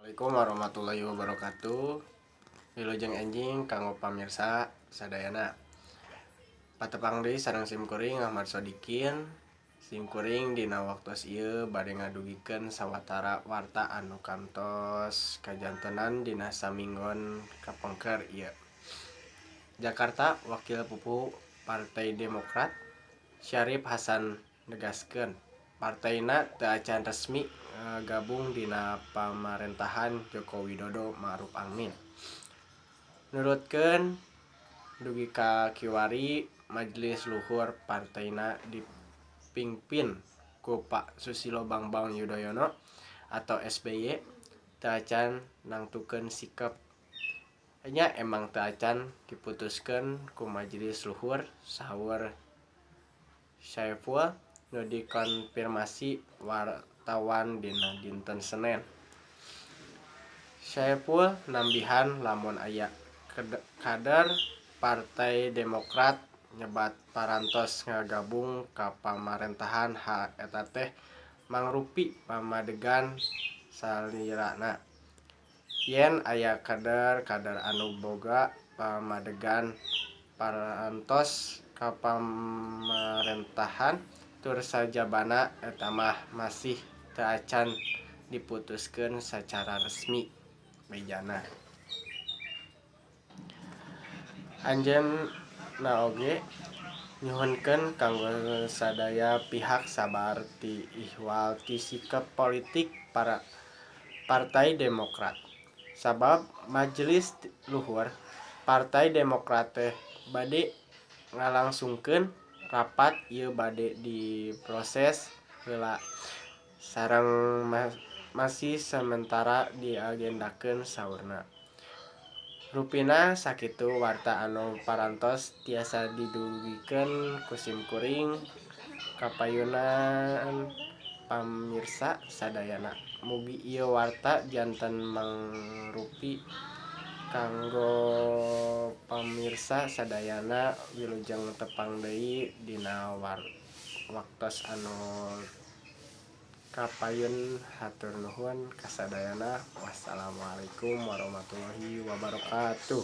Assalamualaikum warahmatullahi wabarakatuh. Wilujeng enjing kanggo pamirsa sadayana. Patepang deui sareng simkuring Ahmad Sodikin. Simkuring dina waktos ieu bade ngadugikeun sawatara warta anu kantos kajantenan dina saminggon kapengker ieu. Jakarta, Wakil Pupuhu Partai Demokrat Syarif Hasan negaskeun partaina teu acan resmi ngagabung dina pamarentahan Joko Widodo Ma'ruf Amin. Nurutkeun dugi ka kiwari Majelis Luhur Partaina dipingpin ku Pak Susilo Bambang Yudhoyono atau SBY teu acan nangtukeun sikep. Nya emang teu acan diputuskeun ku Majelis Luhur, saur Syaiful nu dikonfirmasi wartawan dina dinten Senen. Syaiful nambihan lamun aya kader Partai Demokrat nyebat parantos ngagabung ka pamarentahan hal eta teh mangrupi pamadegan salirana. Yen aya kader-kader anu boga pamadegan parantos ka pamarentahan tur sajabana eta mah masih teu acan diputuskeun sacara resmi, bejana. Anjeunna oge nyuhunkeun kanggo sadaya pihak sabar ti ihwal ti sikep politik Partai Demokrat. Sabab Majelis Luhur Partai Demokrat teh bade ngalangsungkeun rapat ieu bade diproses heula sareng masih samentara diagendakeun, saurna. Rupina sakitu warta anu parantos tiasa didugikeun ku simkuring kapayunan pamirsa sadayana. Mugi ieu warta janten mangrupi kanggo pamirsa sadayana. Wilujeng tepang deui dina waktos anu kapayun, hatur nuhun kasadayana. Wassalamualaikum warahmatullahi wabarakatuh.